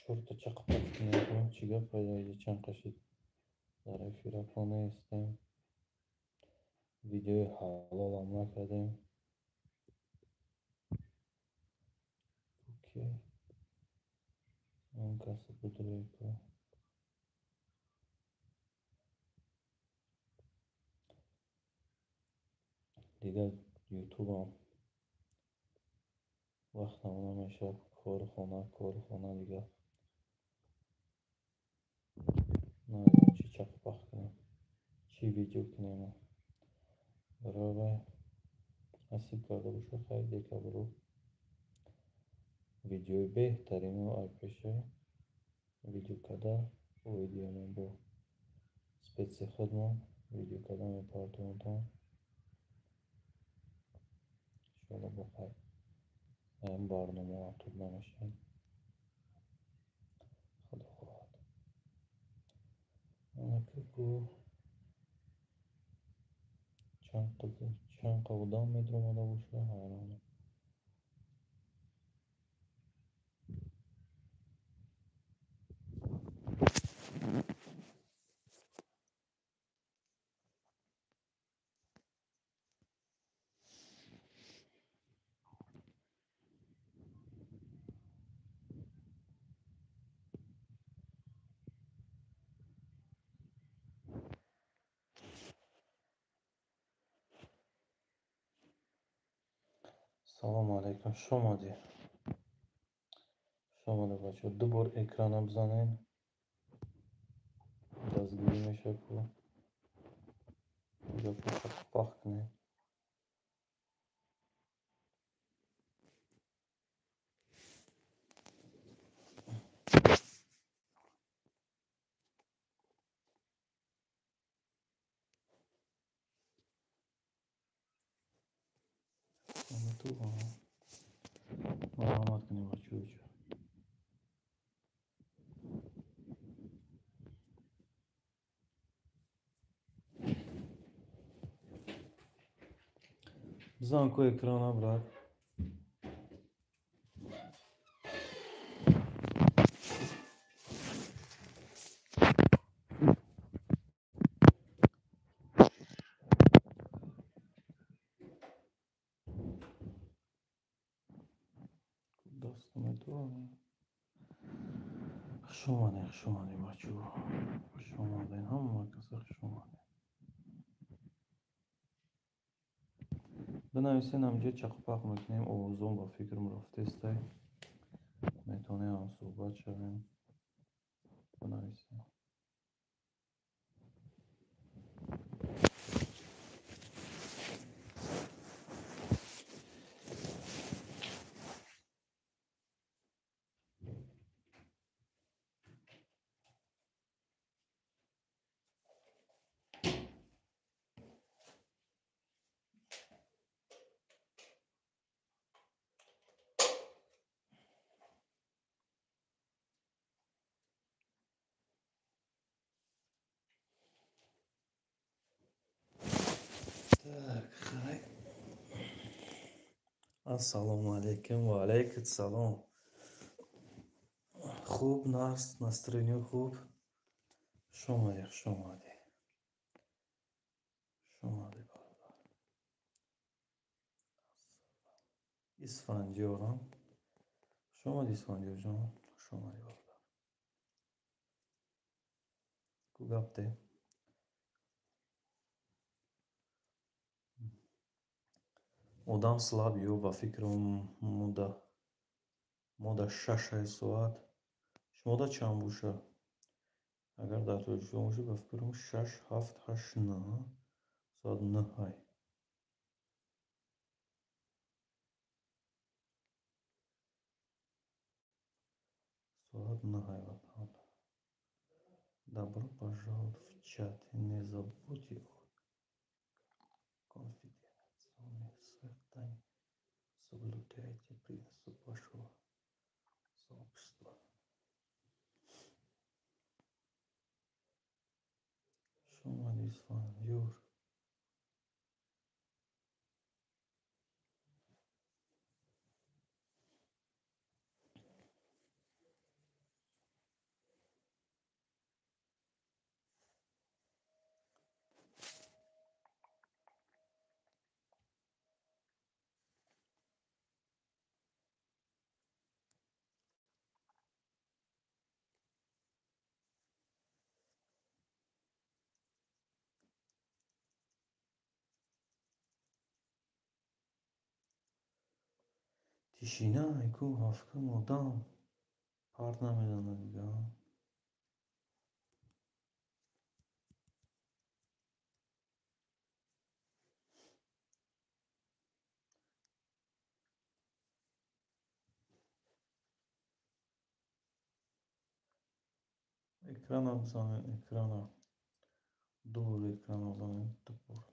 Чорта чақпақ кунем, чӣ гап пайдо чанд қашид дар эфирапо нестем. Видеои ҳалолам накардем. Окей. Он каси будрӯйко. Дигар ютубам вақтам намешавад. Корхона, корхона дигар. Намедонам чӣ чақпақ кунем, чӣ видео кунем. Барои вай насиб карда боша, хайр, декабру видеои беҳтарину айпеша видео карда оидиамон бо спетси худмон видео карда мепартонтон. Иншоалло бо хайр. Ин барнома ақиб намешавад. Худо хоҳад. Анаку чанд одам медаромада боша, ҳайронам. Салому алайкум. Хуш омадед. Хуш омадед, бачаҳо. Ду бор экрана бизанед. Дастгирӣ мешавад ку. Гапо чақпақ кунед. Марҳамат кунед, бачаҳо. Бизан ку экрана, брат. Хуш омадед, хуш омадед, бачаҳо. Хуш омадед, ҳама каса хуш омадед. Бинависед, ҳамҷо чақпақ мекунем, овозон ба фикрам рафтестай. Метавонем ҳамсӯҳбат шавем. Бинависед. Так, хай. Ассалому алайкум ва алайкум салом. Хуб, настроение хуб. Хуш омадед, хуш омадед. Хуш омадед, бародар. Исфандиёрам. Хуш омадед, Исфандиёрҷон. Хуш омадед, бародар. Ку гап де? Одам слаб ё ба фикрам мода 6 соат. Шумода чанд боша? Агар дар Тоҷикистон боша, ба фикрам 6, 7, 8, 9 соат 9. Соат 9 ватан. Добро пожаловать в чат. Не забудьте о конфиденциальных сохранении. Соблюдайте принцип вашего сообщества. Шумали Исфандиёр. Тишина ку ҳафткум одам парт намезанад дига. Экрана бизанед, экрана. Ду бор экрана бизанед, ду бор.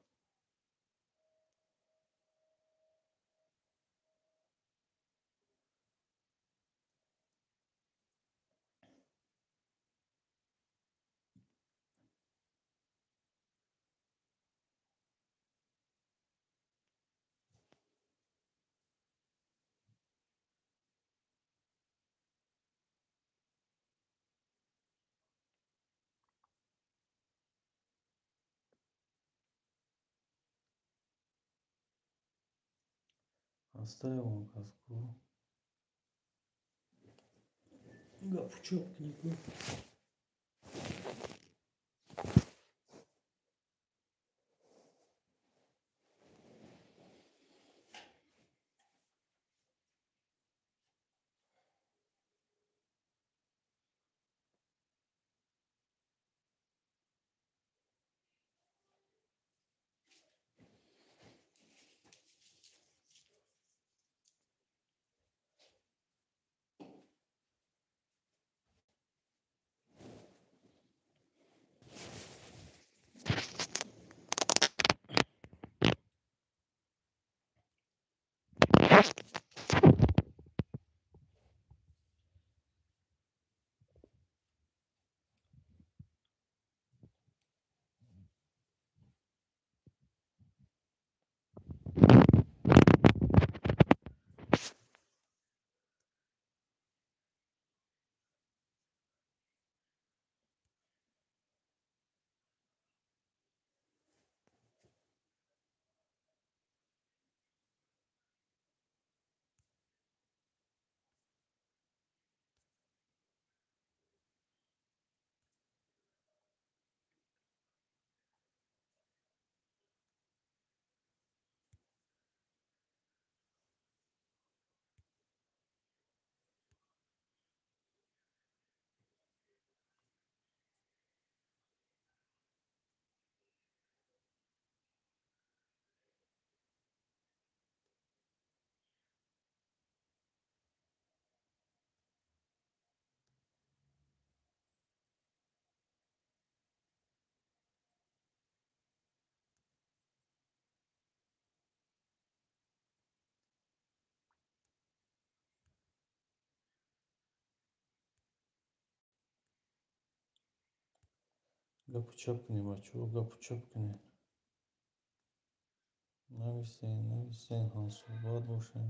Оставим каску. Гапучок книгу. Гапу чап кунем, бачаҳо, гапу чап кунем. Нависен, нависен, ҳамсуҳбат бошем.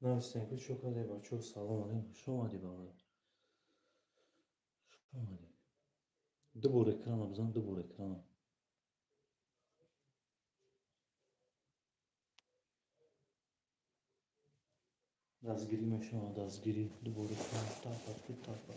Нависен, ку чо кардем, бачаҳо, салом алейкум. Хуш омадӣ, бародар. Хуш омадӣ. Ду бор экрана бизан, ду бор экрана. Дастгирӣ мешавад, дастгирӣ. Ду бор экрана тапа, ту тапа.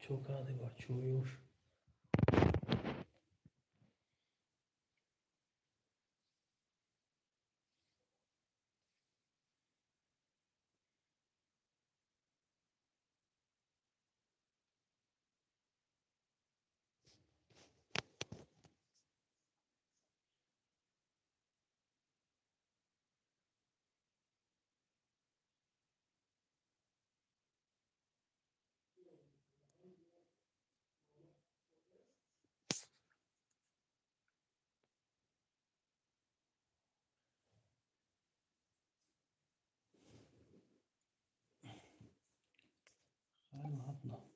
Чо карде, бачаҳоёш? Ладно.